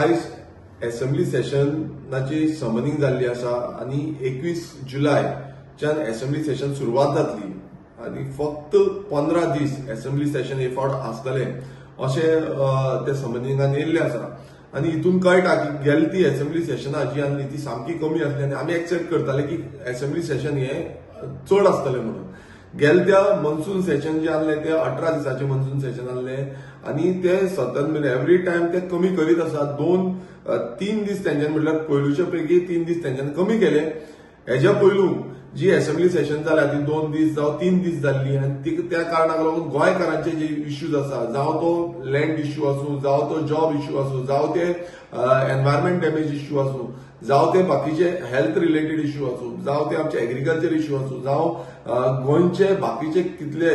आयज assembly सेशनाची summoning जाल्ली आसा आनी 21 जुलयच्यान असेंब्ली सेशन सुरवात जातली आनी फक्त 15 दीस असेंब्ली सेशन हे फावट आसतले अशें ते समनिंगान येयल्लें आसा. आनी हितून कळटा की गेले ती असेंब्ली सेशनां जी आसली ती सामकी कमी आसली आनी आमी एक्सेप्ट करताले की असेंब्ली सेशन हे चड आसतलें म्हणून. गेले त्या मनसून सेशन जे आसलें ते 18 दिसांचें मनसून सेशन आसलें आनी ते सतत म्हणजे एवरी टायम ते कमी करीत आसा. 2-3 दीस तेंच्यान म्हटल्यार पयलूच्या पैकी 3 दीस तेंच्यान कमी केले. हेज्या पयलू जी असेंब्ली सेशन जाल्या ती 2 दीस जावं 3 दीस जाल्ली आनी ती त्या कारणाक लागून गोंयकारांचे जे इश्यूज आसा, जावं तो लँड इश्यू आसूं, जावं तो जॉब इश्यू आसूं, जावं ते एनवायरमेंट डॅमेज इश्यू आसूं, जावं ते बाकीचे हेल्थ रिलेटेड इश्यू आसूं, जावं ते आमचे एग्रीकल्चर इश्यू आसूं, जावं गोंयचे बाकीचे कितले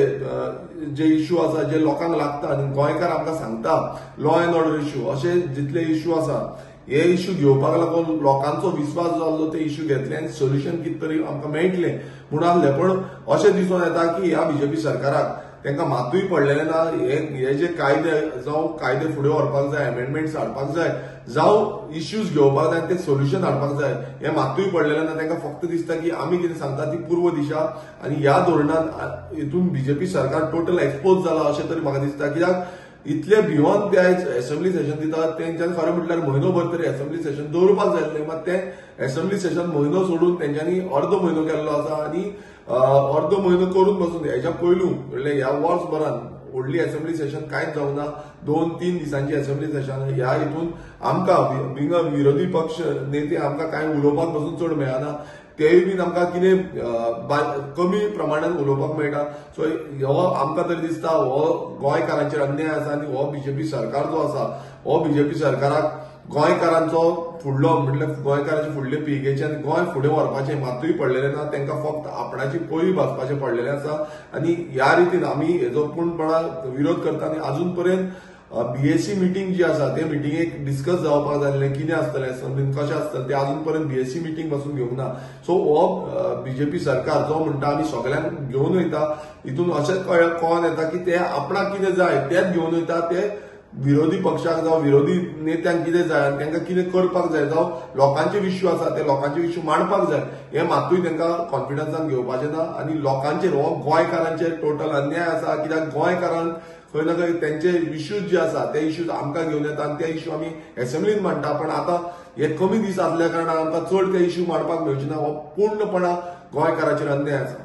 जे इश्यू आसा जे लोकांक लागता आनी गोंयकार आमकां सांगता लॉ एंड ऑर्डर इश्यू, अशे जितले इश्यू आसा हे इश्यू घेवपाक लागून लोकांचो विस्वास जाल्लो ते इश्यू घेतले आनी सोल्युशन कितें तरी आमकां मेळटलें म्हणून आसलें. पण अशें दिसून येता की ह्या बीजेपी सरकाराक तांकां मातूय पडलेलें ना. हे जे कायदे जावं कायदे फुडें व्हरपाक जाय, अमेंडमेंट्स हाडपाक जाय, जावं इश्यूज घेवपाक जाय आनी ते सोल्युशन हाडपाक जाय, हें मातूय पडलेलें ना. तांकां फक्त दिसता की आमी कितें सांगता ती पूर्व दिशा आनी ह्या धोरणान हितून बीजेपी सरकार टोटल एक्सपोज जाला अशें तरी म्हाका दिसता. कित्याक इतले भिवन ते आयज असेंब्ली सेशन दितात, तेंच्यान खरें म्हटल्यार म्हयनोभर तरी असेंब्ली सेशन दवरपाक जाय आसलें, मात तें असेंब्ली सेशन म्हयनो सोडून तेंच्यांनी अर्दो म्हयनो केल्लो आसा आनी अर्दो म्हयनो करून बसून हेज्या पयलू म्हणल्यार ह्या वर्सभरान व्हडली असेंब्ली सेशन कांयच जावना. 2-3 दिसांची असेंब्ली सेशन ह्या हितून आमकां बिंग विरोधी पक्ष नेते आमकां कांय उलोवपाक बसून चड मेळना, तेय बीन आमकां कितें कमी प्रमाणान उलोवपाक मेळटा. सो हो आमकां तरी दिसता हो गोंयकारांचेर अन्याय आसा आनी हो बीजेपी सरकार जो आसा हो बीजेपी सरकाराक गोंयकारांचो फुडलो म्हटल्यार गोंयकारांचे फुडले पिळगेचे आनी गोंय फुडें व्हरपाचें मातूय पडलेलें ना. तांकां फक्त आपणाची पळी भाजपाचें पडलेलें आसा आनी ह्या रितीन आमी हेजो पूर्णपणान विरोध करता. आनी अजून पर्यंत बीएससी मिटींग जी आसा ते मिटिंगेक डिस्कस जावपाक जाल्लें कितें आसतलें असेंब्लीन कशें आसतलें तें अजून पर्यंत बीएससी मिटींग पासून घेवंक ना. सो हो बीजेपी सरकार जो म्हणटा आमी सगळ्यांक घेवन वयता, हितून अशें कळोन येता की ते आपणाक कितें जाय तेंच घेवन वयता, ते विरोधी पक्षाक जावं विरोधी नेत्यांक कितें जाय आनी तांकां कितें करपाक जाय, जावं लोकांचे इश्यू आसा ते लोकांचे इश्यू मांडपाक जाय, हें मातूय तांकां कॉन्फिडन्सान घेवपाचें ना. आनी लोकांचेर हो गोंयकारांचेर टोटल अन्याय आसा. कित्याक गोंयकारांक खंय ना खंय तेंचे इश्यूज जे आसा ते इश्यूज आमकां घेवन येता आनी ते इश्यू आमी असेंब्लीन मांडटा. पण आतां हे कमी दीस आसल्या कारणान आमकां चड ते इश्यू मांडपाक मेळचे ना. हो पूर्णपणान गोंयकारांचेर अन्याय आसा.